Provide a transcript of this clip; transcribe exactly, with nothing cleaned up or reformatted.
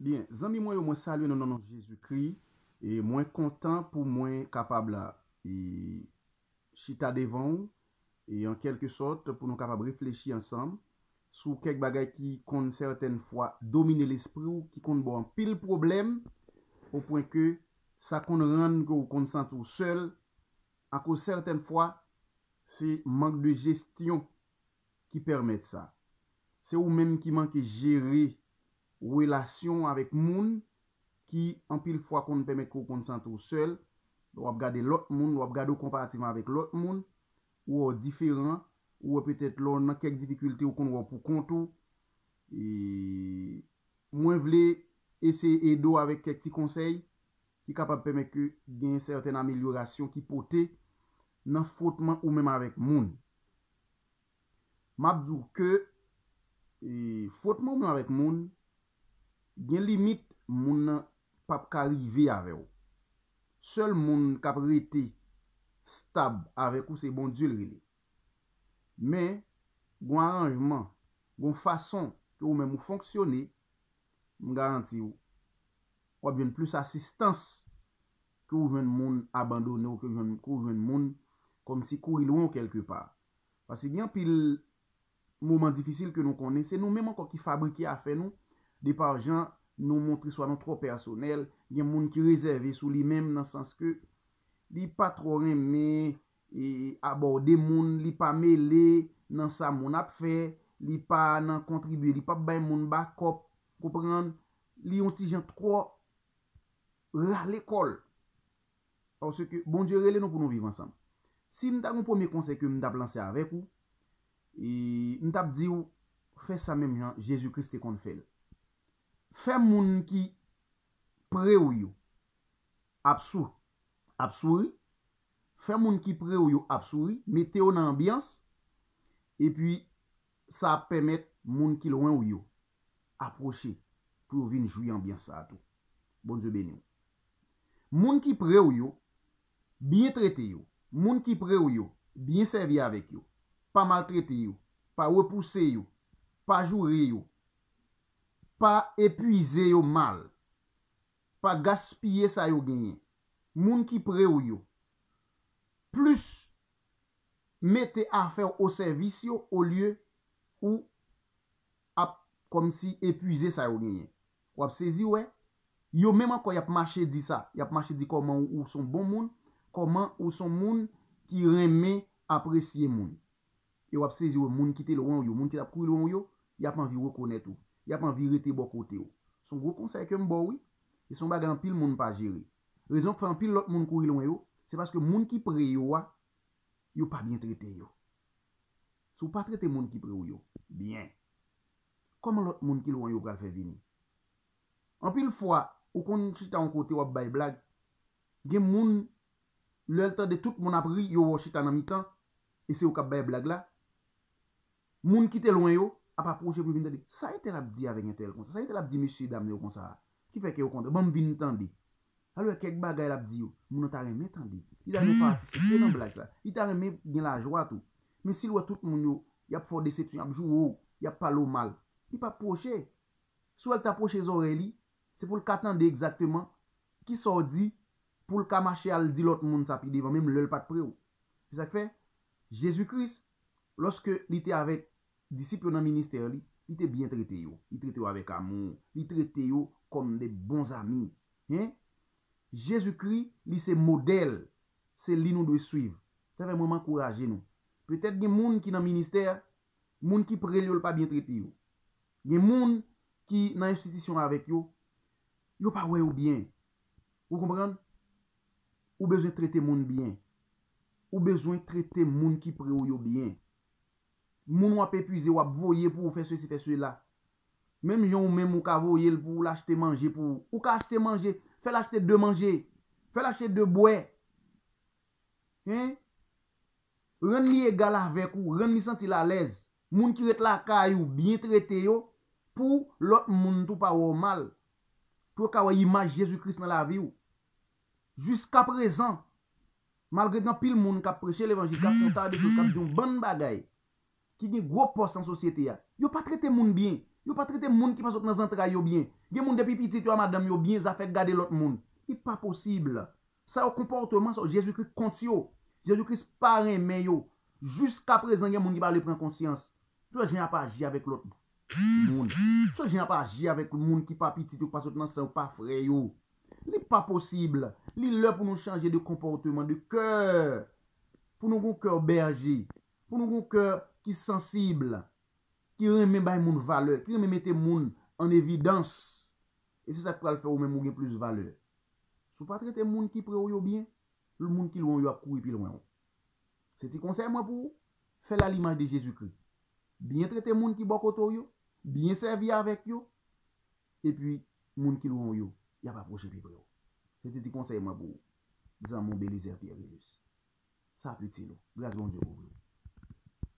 Byen, zanmi mwen yo, mwen salye nou nan non Jezikri. E mwen kontan pou mwen kapab la, e, chita devan ou, e an kèlke sòt, pou nou kapab reflechi ansanm sou kèk bagay ki konn sètèn fwa domine lespri w, ki konn ba w anpil pwoblèm, o pwen ke sa konn rann ke w konn santi w sèl, akoz sètèn fwa, se mank de jesyon ki pèmèt sa. Se ou menm ki manke jere relasyon w avèk moun ki anpil fwa konn pèmèt ke w konn santi w sèl. W ap gade lòt moun, w ap gade w konparativman avèk lòt moun, ou wè w diferan, ou wè petèt lè w nan kèk difikilte ou konn wè w pou kont ou. E mwen vle eseye ede w avèk kèk ti konsèy ki kapab pèmèt ke gen sètèn amelyorasyon ki pote nan fwotman ou menm avèk moun. M ap di w ke, e, fwotman ou menm avèk moun, gen limit moun nan p ap ka rive avè w. Sèl moun k ap rete stab avèk ou se Bondye l rele. Men, gon aranjman, gon fason ke ou menm ou fonksyone, m garanti w, w ap jwenn plis asistans ke w jwenn moun abandone w, ke w jwenn, ke w jwenn moun kòmsi kouri lwen w kèlke pa. Paske gen anpil moman difisil ke nou konnen, se nou menm ankò ki fabrike afè nou, de pa jan nou montre swa nou twò pèsonèl, gen moun ki rezève sou li menm nan sans ke li pa twò renmen, e, abòde moun, li pa mele nan sa moun ap fè, li pa nan kontribye, li p ap bay moun bakòp, konprann, li yon ti jan twò rale kò l. Paske Bondye rele nou pou nou viv ansanm. Si m ta gen yon premye konsèy ke m t ap lanse avèk ou, e, m t ap di w, fè sa menm jan Jezi Kris te konn fè l. Fè moun ki pre w yo ap sou, ap souri. Fè moun ki pre w yo ap souri, mete yo nan anbyans, epi sa ap pèmèt moun ki lwen w yo apwoche pou yo vin jwi anbyans sa a tou. Bondye beni w. Moun ki pre w yo, byen trete yo. Moun ki pre w yo, byen sèvi avèk yo. Pa maltrete yo, pa repouse yo, pa joure yo, pa epuize yo mal, pa gaspiye sa yo genyen. Moun ki pre w yo, plis mete afè w o sèvis yo olye ou ap kòmsi epuize sa yo genyen. W ap sezi wè, yo menm ankò y ap mache di sa, y ap mache di kòman ou, ou se yon bon moun, kòman ou se yon moun ki renmen apresye moun. E w ap sezi wè moun ki te lwen w yo, moun ki t ap kouri lwen w yo, y ap anvi rekonèt ou, y ap anvi rete bò kote w. Se yon gwo konsèy ke m ba w wi, e se yon bagay anpil moun pa jere. Rezon k fè anpil lòt moun kouri lwen yo, se paske moun ki pre yo a, yo pa byen trete yo. Si w pa trete moun ki pre w yo byen, kòman lòt moun ki lwen yo pral fè vini? Anpil fwa, ou konn chita yon kote w ap bay blag, gen moun, lè l tande tout moun ap ri, yo wè w chita nan mitan, e se ou k ap bay blag la. Moun ki te lwen yo ap apwoche pou yo vin tande. Sa entèl ap di avèk entèl konsa? Sa entèl ap di mesye dam yo konsa a? Ki fè ke yo kontan. Ban m vin tande. Alò, kèk bagay l ap di yo, moun nan ta renmen tande. Li ta renmen patisipe nan blag sa. Li ta renmen gen lajwa tou. Men si l wè tout moun yo, y ap fè w desepsyon, y ap joure w, y ap pale w mal, li p ap pwoche. Si w wè l ta pwoche zòrèy li, se pou l ka tande egzakteman kisa w di, pou l ka mache al di lòt moun sa pi devan, menm lè l pa t pre w. Se sa k fè, Jezi Kris, lòske li te avèk disip yo nan ministè li, li te byen trete yo. Li trete yo avèk amou. Li trete yo kòm de bon zami. Hein? Jezikri, li se modèl. Se li nou dwe swiv. Sa fè mwen, m ankouraje nou. Petèt gen moun ki nan ministè, moun ki pre l yo, l pa byen trete yo. Gen moun ki nan enstitisyon avèk yo, yo pa wè yo byen. Ou konprann? Ou bezwen trete moun byen. Ou bezwen trete moun ki pre w yo byen. Moun w ap epuize, w ap voye pou w fè sesi, fè sela. Menm jan ou menm ou ka voye l pou w achte manje pou ou. Ou ka achte manje, fè l achte de manje, fè l achte de bwè. Hein? Rann li egal avèk ou, rann li santi l alèz. Moun ki ret lakay ou, byen trete yo, pou lòt moun tou pa wè w mal. Pou yo ka wè imaj Jezi Kris nan lavi w. Jiskaprezan, malgre gen anpil moun k ap preche levanjil, k ap fè yon ta de choz, k ap di yon bann bagay, ki gen gwo pòs nan sosyete a, yo pa trete moun byen. Yo pa trete moun ki pa sot nan zantray yo byen. Gen moun depi pitit yo a madanm yo byen, zafè gade lòt moun. Li pa posib. Sa yo konpòteman sa yo, Jezikri kont yo. Jezikri pa renmen yo. Jiskaprezan gen moun ki pa vle pran konsyans. Sou jan y ap aji avèk lòt moun. Sou jan y ap aji avèk moun ki pa pitit yo, ki pa sot nan san yo, pa frè yo. Li pa posib. Li lè pou nou chanje de konpòteman, de kè. Pou nou gon kè bèje. Pou nou gon kè ki sansib. Ki renmen bay moun valè, ki renmen mete moun an evidans. E se sa k pral fè ou menm ou gen plis valè. Si w pa trete moun ki pre w yo byen, moun ki lwen w yo ap kouri pi lwen w. Se ti konsèy mwen pou ou, fè l alimaj de Jezikri. Byen trete moun ki bò kote w yo, byen sèvi avèk yo, epi moun ki lwen w yo, y ap apwoche pi pre w. Se te ti konsèy mwen pou ou, zanmi w Belizaire Pierre Rilus. Sa ap itil ou. Gras Bondye kouvri w.